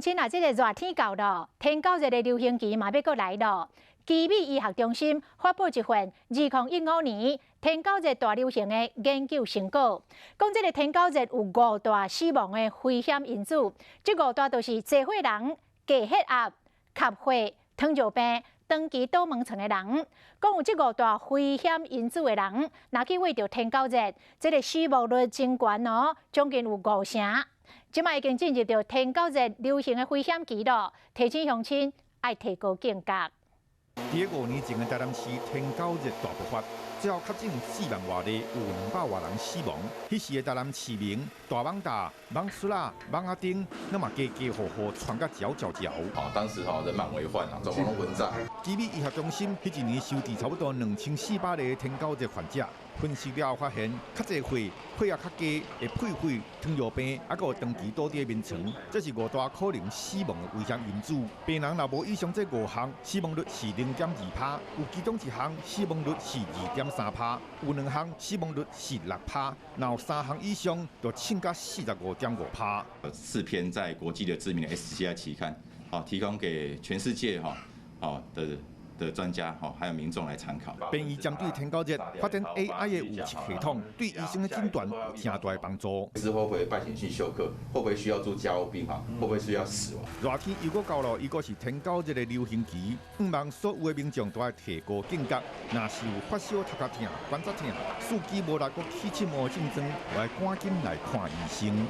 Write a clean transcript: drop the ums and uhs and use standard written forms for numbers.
親啊，這个熱天到囉，天狗熱的流行期嘛欲閣來囉。奇美醫學中心發布一份2015年天狗熱大流行的研究成果，講這个天狗熱有五大死亡的危險因子，這五大就是濟歲人、低血壓、咳血、糖尿病、長期倒毛床的人。講有這五大危險因子的人，若去罹著天狗熱，這个死亡率真懸哦，將近有五成。這擺已經進入著天狗熱流行的危險期囉，提醒鄉親愛提高警覺。佇5年前的台南市天狗熱大爆發，最後確診4萬外例，有200外人死亡。彼時的台南市民大蠓大、蠓鼠仔、蠓仔叮，攏嘛家家戶戶傳甲焦焦焦。哦，當時吼人滿為患啊，總共攏蚊帳。奇美醫學中心彼一年收治差不多2400例天狗熱患者，分析了後發現，較濟歲、血壓較低、會痞血、糖尿病，猶閣有長期倒佇眠床，這是五大可能死亡的危險因子。病人若無以上這五項，死亡率是0.2趴；有其中一項，死亡率是2.3趴；有兩項，死亡率是6趴；若有三項以上，就衝到45.5趴。四篇在國際的知名的 SCI 期刊，好，提供給全世界哈，好的專家哈，還有民眾來參考。便醫針對天狗熱發展 AI 的預測系統，對醫生的診斷有誠大的幫助。之後會不會敗血性休克？會不會需要住加護病房？會不會需要死亡？熱天又閣到囉，猶閣是天狗熱的流行期，向望所有的民眾都愛提高警覺。若是有發燒、頭殼疼、關節疼、四肢無力、閣起刺毛的症狀，就愛趕緊來看醫生。